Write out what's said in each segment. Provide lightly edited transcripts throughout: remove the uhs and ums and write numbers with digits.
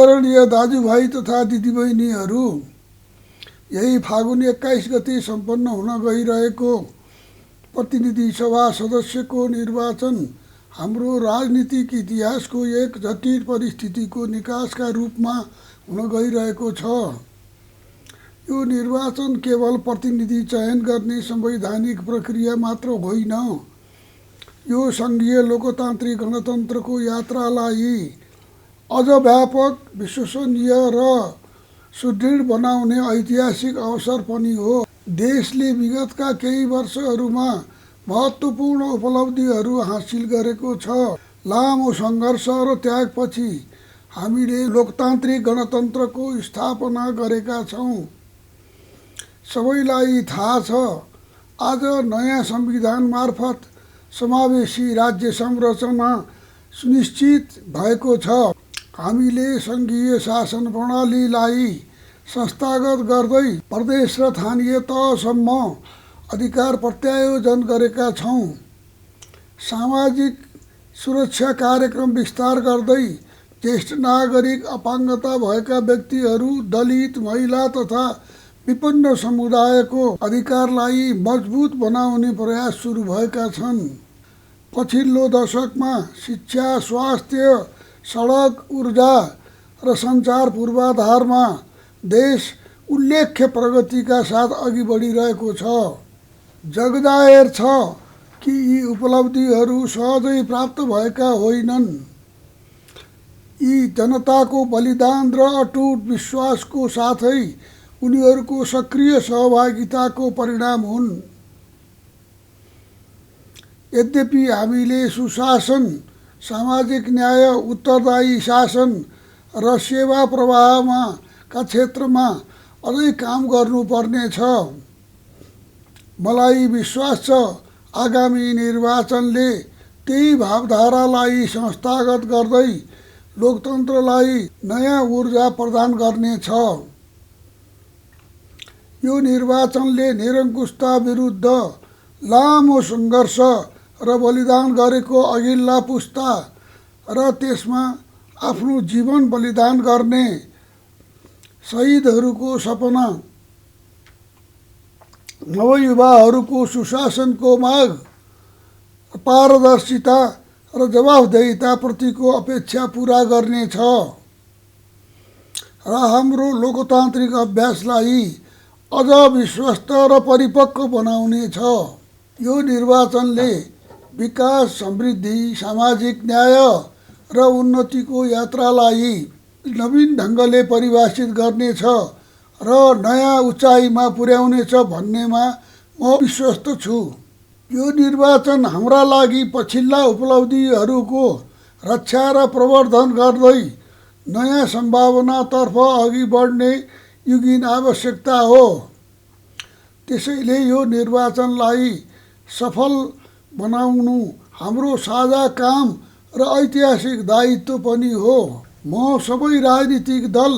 आदरणीय दाजुभाइ तथा दिदीबहिनीहरू, यही फागुन 21 गते सम्पन्न हुन गइरहेको प्रतिनिधि सभा सदस्यको निर्वाचन हाम्रो राजनीतिक इतिहासको एक जटिल परिस्थितिको निकासका रूपमा हुन गइरहेको छ। यो निर्वाचन केवल प्रतिनिधि चयन गर्ने संवैधानिक प्रक्रिया मात्र होइन, यो सङ्घीय लोकतान्त्रिक गणतन्त्रको यात्रालाई अझ व्यापक, विश्वसनीय र सुदृढ बनाउने ऐतिहासिक अवसर पनि हो। देशले विगतका केही वर्षहरूमा महत्त्वपूर्ण उपलब्धिहरू हासिल गरेको छ। लामो सङ्घर्ष र त्यागपछि हामीले लोकतान्त्रिक गणतन्त्रको स्थापना गरेका छौँ। सबैलाई थाहा छ, आज नयाँ संविधान मार्फत समावेशी राज्य संरचना सुनिश्चित भएको छ। हामीले सङ्घीय शासन प्रणालीलाई संस्थागत गर्दै प्रदेश र स्थानीय तहसम्म अधिकार प्रत्यायोजन गरेका छौँ। सामाजिक सुरक्षा कार्यक्रम विस्तार गर्दै ज्येष्ठ नागरिक, अपाङ्गता भएका व्यक्तिहरू, दलित, महिला तथा विपन्न समुदायको अधिकारलाई मजबुत बनाउने प्रयास सुरु भएका छन्। पछिल्लो दशकमा शिक्षा, स्वास्थ्य, सडक, ऊर्जा र सञ्चार पूर्वाधारमा देश उल्लेख्य प्रगतिका साथ अघि बढिरहेको छ। जगजाहेर छ कि यी उपलब्धिहरू सहजै प्राप्त भएका होइनन्। यी जनताको बलिदान र अटुट विश्वासको साथै उनीहरूको सक्रिय सहभागिताको परिणाम हुन्। यद्यपि हामीले सुशासन, सामाजिक न्याय, उत्तरदायी शासन र सेवा प्रवाहमा का क्षेत्रमा अझै काम गर्नुपर्ने छ। मलाई विश्वास छ, आगामी निर्वाचनले त्यही भावधारालाई संस्थागत गर्दै लोकतन्त्रलाई नयाँ ऊर्जा प्रदान गर्नेछ। यो निर्वाचनले निरङ्कुशता विरुद्ध लामो सङ्घर्ष र बलिदान गरेको अघिल्ला पुस्ता र त्यसमा आफ्नो जीवन बलिदान गर्ने शहीदहरूको सपना, नवयुवाहरूको सुशासनको माग, पारदर्शिता र जवाफदेहिताप्रतिको अपेक्षा पुरा गर्नेछ र हाम्रो लोकतान्त्रिक अभ्यासलाई अझ विश्वस्त र परिपक्व बनाउनेछ। यो निर्वाचनले विकास, समृद्धि, सामाजिक न्याय र उन्नतिको यात्रालाई नवीन ढङ्गले परिभाषित गर्नेछ र नयाँ उचाइमा पुर्याउनेछ भन्नेमा म विश्वस्त छु। यो निर्वाचन हाम्रा लागि पछिल्ला उपलब्धिहरूको रक्षा र प्रवर्धन गर्दै नयाँ सम्भावनातर्फ अघि बढ्ने युगीन आवश्यकता हो। त्यसैले यो निर्वाचनलाई सफल बनाउनु हाम्रो साझा काम र ऐतिहासिक दायित्व पनि हो। म सबै राजनीतिक दल,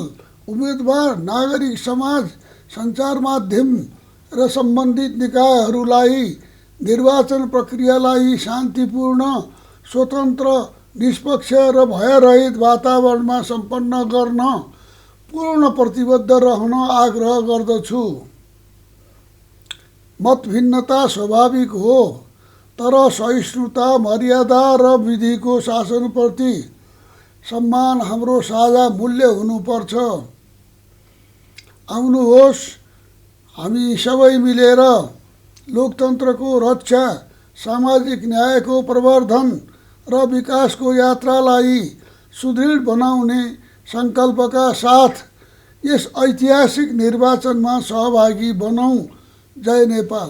उम्मेदवार, नागरिक समाज, सञ्चार माध्यम र सम्बन्धित निकायहरूलाई निर्वाचन प्रक्रियालाई शान्तिपूर्ण, स्वतन्त्र, निष्पक्ष र भयरहित वातावरणमा सम्पन्न गर्न पूर्ण प्रतिबद्ध रहन आग्रह गर्दछु। मतभिन्नता स्वाभाविक हो, तर सहिष्णुता, मर्यादा र विधिको शासनप्रति सम्मान हाम्रो साझा मूल्य हुनुपर्छ। आउनुहोस्, हामी सबै मिलेर लोकतन्त्रको रक्षा, सामाजिक न्यायको प्रवर्धन र विकासको यात्रालाई सुदृढ बनाउने सङ्कल्पका साथ यस ऐतिहासिक निर्वाचनमा सहभागी बनौँ। जय नेपाल।